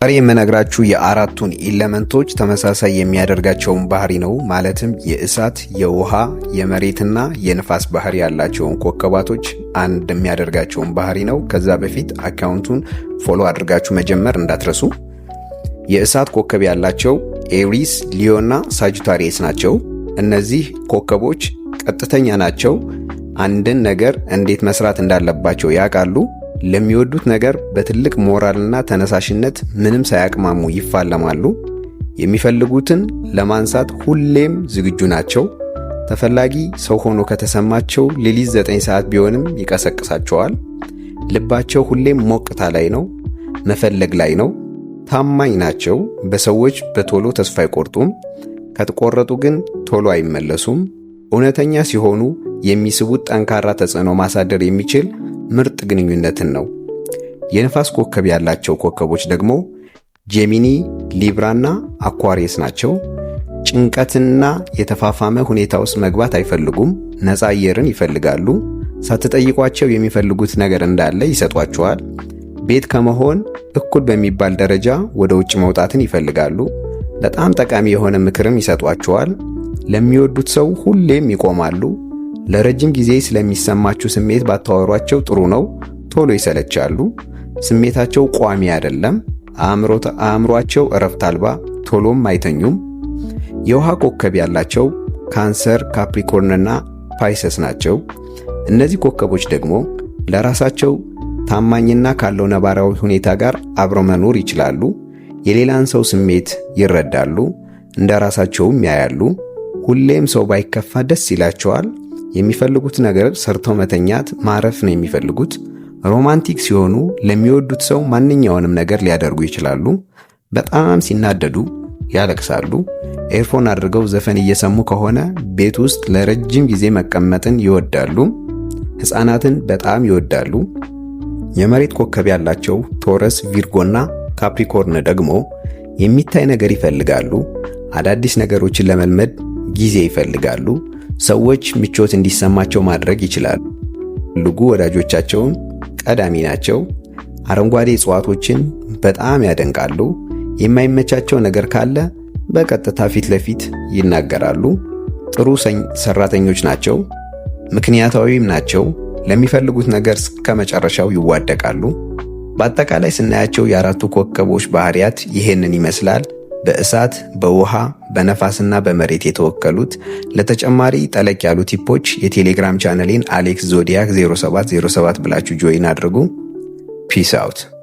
ዛሬ የምነግራችሁ የአራቱን element ኦች ተመሳሳይ የሚያደርጋቸውን ባህሪ ነው። ማለትም የእሳት፣ የውሃ፣ የመሬትና የንፋስ ባህሪ ያላቸውን ኮከባቶች አንድ የሚያደርጋቸውን ባህሪ ነው። ከዛ በፊት account ኡን follow አድርጋችሁ መጀመር እንዳትረሱ። የእሳት ኮከብ ያላቸው Aries፣ Leo እና Sagittarius ናቸው። እነዚህ ኮከቦች ቀጥተኛ ናቸው። አንድን ነገር እንዴት መስራት እንዳለባቸው ያውቃሉ። ለሚወዱት ነገር በትልቅ ሞራልና ተነሳሽነት ምንም ሳያቅማሙ ይፋለማሉ። የሚፈልጉትን ለማንሳት ሁሌም ዝግጁ ናቸው። ተፈላጊ ሰው ሆኖ ከተሰማቸው ሌሊት 9 ሰዓት ቢሆንም ይቀሰቅሳቸዋል። ልባቸው ሁሌም ሞቅታ ላይ ነው፣ መፈለግ ላይ ነው። ታማኝ ናቸው። በሰዎች በቶሎ ተስፋ አይቆርጡም። ከተቆረጡ ግን ቶሎ አይመለሱም። እውነተኛ ሲሆኑ የሚስቡት ጠንካራ ተጽዕኖ ማሳደር የሚችል ምርጥ ግንኙነትን ነው። የንፋስ ኮከብ ያላቸው ኮከቦች ደግሞ Gemini፣ Libra ና Aquarius ናቸው። ጭንቀትና የተፋፋመ ሁኔታ ውስጥ መግባት አይፈልጉም። ነፃ አየርን ይፈልጋሉ። ሳትጠይቋቸው የሚፈልጉት ነገር እንዳለ ይሰጧቸዋል። ቤት ከመሆን እኩል በሚባል ደረጃ ወደ ውጭ መውጣትን ይፈልጋሉ። በጣም ጠቃሚ የሆነ ምክርም ይሰጧቸዋል። ለሚወዱት ሰው ሁሌም ይቆማሉ። ለረጅም ጊዜ ስለሚሰማችሁ ስሜት ባታወሯቸው ጥሩ ነው። ቶሎ ይሰለቻሉ። ስሜታቸው ቋሚ አይደለም። አእምሯቸው እረፍት አልባ፣ ቶሎም አይተኙም። የውሃ ኮከብ ያላቸው Cancer፣ Capricorn ና Pisces ናቸው። እነዚህ ኮከቦች ደግሞ ለራሳቸው ታማኝና ካለው ነባራዊ ሁኔታ ጋር አብረው መኖር ይችላሉ። የሌላን ሰው ስሜት ይረዳሉ፣ እንደ ራሳቸውም ያያሉ። ሁሌም ሰው ባይከፋ ደስ ይላቸዋል። የሚፈልጉት ነገር ሰርተው መተኛት፣ ማረፍ ነው የሚፈልጉት። Romantic ሲሆኑ ለሚወዱት ሰው ማንኛውንም ነገር ሊያደርጉ ይችላሉ። በጣም ሲናደዱ ያለቅሳሉ። Earphone አድርገው ዘፈን እየሰሙ ከሆነ ቤት ውስጥ ለረጅም ጊዜ መቀመጥን ይወዳሉ። ሕፃናትን በጣም ይወዳሉ። የመሬት ኮከብ ያላቸው Taurus፣ Virgo ና Capricorn ደግሞ የሚታይ ነገር ይፈልጋሉ። አዳዲስ ነገሮችን ለመልመድ ጊዜ ይፈልጋሉ። ሰዎች ምቾት እንዲሰማቸው ማድረግ ይችላሉ። ልጉ ወዳጆቻቸውን ቀዳሚ ናቸው። አረንጓዴ እጽዋቶችን በጣም ያደንቃሉ። የማይመቻቸው ነገር ካለ በቀጥታ ፊት ለፊት ይናገራሉ። ጥሩ ሰራተኞች ናቸው። ምክንያታዊም ናቸው። ለሚፈልጉት ነገር እስከ መጨረሻው ይዋደቃሉ። በአጠቃላይ ስናያቸው የአራቱ ኮከቦች ባህሪያት ይሄንን ይመስላል። በእሳት፣ በውሃ፣ በነፋስና በመሬት የተወከሉት። ለተጨማሪ ጠለቅ ያሉ tip ኦች የቴሌግራም ቻነሌን Alex Zodiac 0707 ብላችሁ join አድርጉ። Peace out።